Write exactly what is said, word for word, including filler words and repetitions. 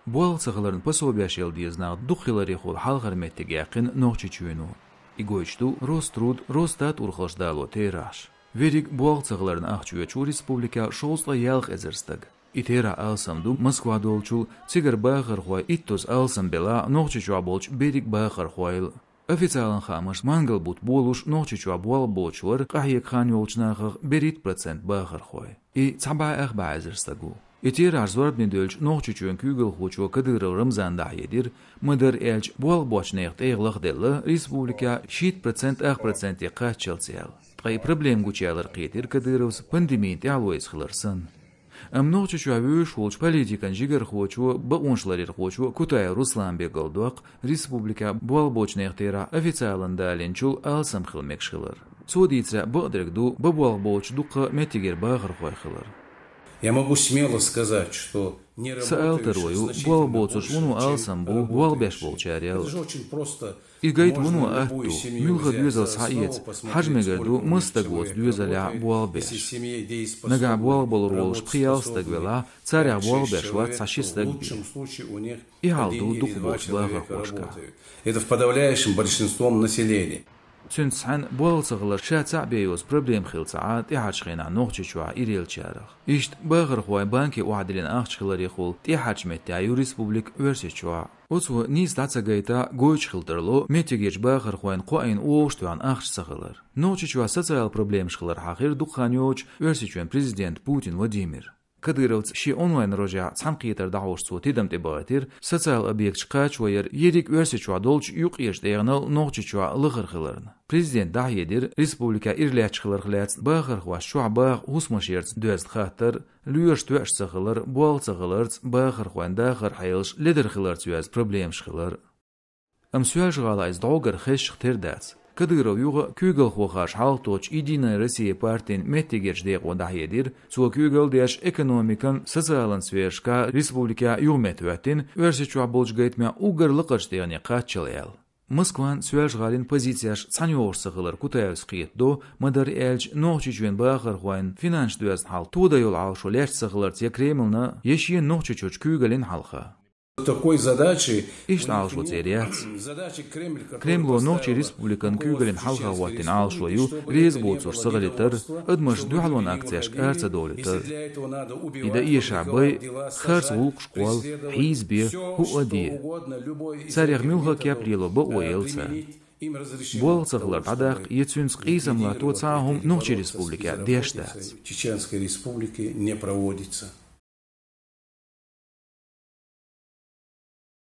Болх ца хиларна пособеш яла деза нах дукха хиларехула хьалхара меттиг яьккхина Нохчийчоьно. И гойтуш ду Росструд, Росстат урхаллаш дало терахьаш. Верриг болх ца хиларна ахча оьцу республика шовзткъа ялх эзар стаг. И терахь алсам ду Москва долчул, цигара бахархой иттаза алсам белахь а Нохчийчохь болчу берриг бахархойла. Официалан хаамашца, мангал бутт болуш Нохчийчохь болх боцуш вара къахьега хан йолчу нахах берхӀитта процент бахархой. И цхьа бӀе ах бӀе эзар стаг ву. И терахьаш зорбане девлча, Нохчийчоьнан куьйгалхочо Кадыров Рамзана дӀахьедира, ма-дарра аьлча, болх боцчу нехан тӀегӀа лахделла республика шийтта процент ах проценте кхаччалц аьлла. Ткъа и проблема гучуялар кхетира Кадыровс пандемина тӀаьхьало йисхилар санна. Амма Нохчийчохь вевзаш волчу политикан жигархочо, бакъонаш ларъярхочо Кутаев Руслана бегал доккху, республика болх боцчу нехан терахь официалан далийнчул алсам хила мегаш хилар. Цо дийцарехь, бакъдерг ду бан болх боцуш дуккха меттигера бахархой хилар. Я могу смело сказать, что не Сан ала таро ю, болх боцурш вуно алсам бу болх беш болчарел. И гайта вуно атта ду, муьлхха доьзал схьаэца, хьажа мегар ду масса стаг воцу доьзалехь болх беш. Нагахь болх балур волуш пхи-ялх стаг велахь, царех болх беш вац цхьа ши стаг бен. И хьал ду дукха боцу бахархошкахь. Это в подавляющем большинством населения. Цуьнца цхьаьна болх ца хилар ша цхьаъ бен йоцу проблема хилла ца Ӏа тӀаьхьарчу хенахь Нохчийчохь иреллачарах. Иштта бахархойн банке охьадиллина ахча хиларехула тӀаьхьарчу меттехь ю республика Оьрсийчохь. Оцо нийса дӀа ца гайта, гойтуш хила тарло меттигерчу бахархойн кхоъ йина оха тоьхна ахча ца хилар. Нохчийчохь социал проблемаш хилар хьахийра дукха хан йоццуш Оьрсийчоьнан президента Путин Владимира. Кадыровца шен онлайн-рожехь цхьаьнакхетар дӀахьош цо тидам тӀебахийтира социал объекташ кхачо яр ерриг Оьрсийчохь долчу юккъерчу тӀегӀанал Нохчийчохь лахара хиларна. Президента дӀахьедира республика ира лаьтташ хиларх лаьцна бахархошца чохь баха хӀусамаш ярца доьзна хаттар, лоьраш тоьаш ца хилар, болх ца хиларца бахархойн дахаран хьелаш ледара хиларца йоьзна проблемаш хилар. Амма Соьлжа-ГӀала иза дӀогара хезча тера дац. Кадыров юха куьйгалхо харжа хьалхатоттучу «Единая Россия» партин меттигерчу декъо дӀахьедира, цо куьйгалла деш экономикан, социалан сферашкахь республика юхаметтахӀоьттина, Оьрсийчохь болчу гайтамехь уггар лакхарчу тӀегӀане кхаччал аьлла. Москван, Соьлжа-ГӀалин позицеш цхьаьнайогӀуш ца хилар Кутаевс кхетадо, ма-дарра аьлча, Нохчийчоьнан бахархойн финансаш доьзна хьал тодаялла Ӏалашо лаьтташ ца хиларца я Кремлна, я шена Нохчийчуьрчу куьйгаллин хьалха. Такой задачи Иштта Ӏалашо церан яц. Кремло Нохчийн Республикан куьйгаллин хьалха хӀоттийна Ӏалашо ю реза боцурш ца хилийтар, адамаш дуьхьалонан акцешка ара ца довлийтар. И дан эшахь бай, харц гӀуллакхаш кхолла, хьийзабе, хӀуъа де. Царех муьлхха а кеп лело бакъо елла царна. Болх ца хилар дӀадаккха я цуьнца къийсам латто цхьа а хӀума Нохчийн Республикехь деш дац. Чеченской Республики не проводится.